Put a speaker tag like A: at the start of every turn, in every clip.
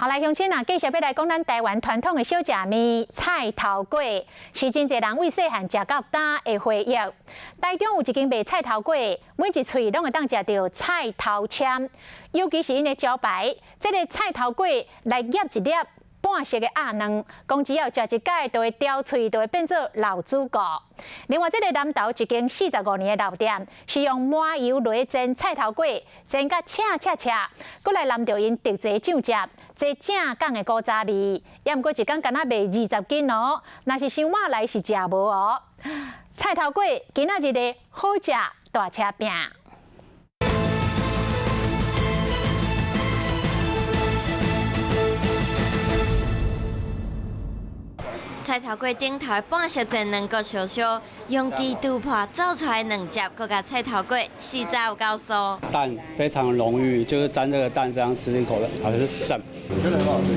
A: 好來，鄉親啊，繼續欲來講咱台灣傳統的小食麵菜頭粿，是真濟人為細漢食到大的回憶。台中有一間賣菜頭粿，每一喙攏會當食著菜頭籤，尤其是𪜶的招牌，這个菜頭粿來夾一粒半熟的鴨卵，講只要食一改，就會刁喙，就會變做老主顧。另外，這个南投一間45年的老店，是用麻油來煎菜頭粿，煎甲赤赤赤，閣來淋著𪜶特製醬汁，這正港的古早味。也毋過一工干焦賣20斤哦，若是傷晚來是食無哦。菜頭粿今仔日的好食大車拼。
B: 菜頭粿頂頭半熟煎卵閣燒燒，用豬肚皮做出來卵汁，閣佮菜頭粿，實在有夠酥。
C: 蛋非常濃郁，就是沾這個蛋這樣吃一口的，好是讚，真的很好吃。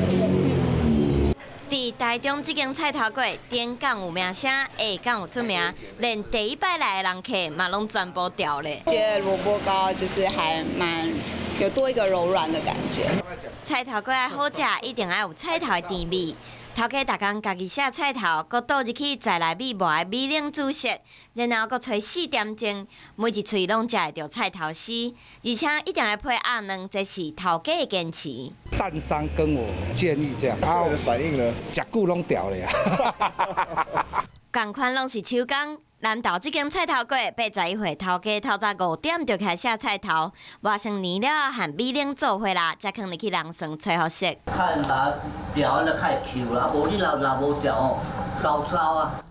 B: 佇台中這間菜頭粿，頂港有名聲，下港有出名，連第一擺來的人客嘛攏全部著咧。
D: 覺得蘿蔔糕就是還蠻有多一個柔軟的感覺。
B: 菜頭粿愛好食，一定愛有菜頭的甜味。頭家逐工家己卸菜頭，閣倒入去在內米磨的米冷煮熟，然後閣揣4點鐘，每一喙攏食會著菜頭絲，而且一定愛配鴨卵，這是頭家的堅持。
E: 蛋商跟我建議這樣，啊，
F: 反應呢？
E: 食久攏著咧啊！
B: 仝款攏是手工。南投這間菜頭粿，81歲頭家透早5點就開始卸菜頭，磨成泥了後，和米冷做伙啦，才囥入去籠床吹予熟。
G: 較把調咧較會 Q 啦，無你若若無調哦，酥酥啊。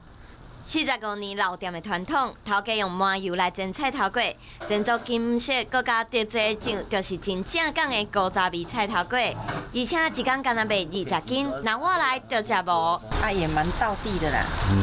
B: 45年老店的傳統，頭家用麻油來煎菜頭粿，煎做金色，閣加特製醬，就是真正港的古早味菜頭粿。而且一工干焦賣20斤，若我來就食無。
H: 啊，也蠻道地的啦，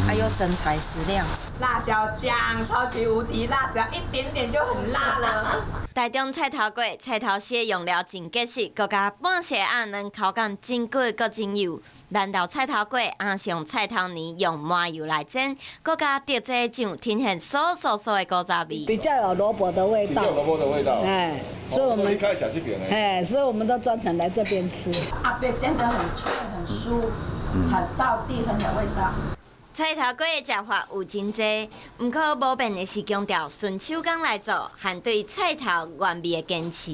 H: 啊又真材實料。
I: 辣椒醬超級無敵辣，只要一點點就很辣了。
B: 台中菜頭粿，菜頭絲的用料真結實，閣加半熟鴨卵，口感真骨閣真幼。南投菜頭粿，也是用菜頭泥用麻油來煎，閣加特製醬，呈現酥酥酥的古早味。
J: 比較有蘿蔔的味道。
F: 比較有蘿蔔的味道。
J: 哎，所以我們哎，所以我們都專程來這邊吃。
I: 阿伯煎得很脆、很酥、很道地、很有味道。
B: 菜頭粿的食法有真濟，毋過無變的是強調純手工來做，和對菜頭原味的堅持。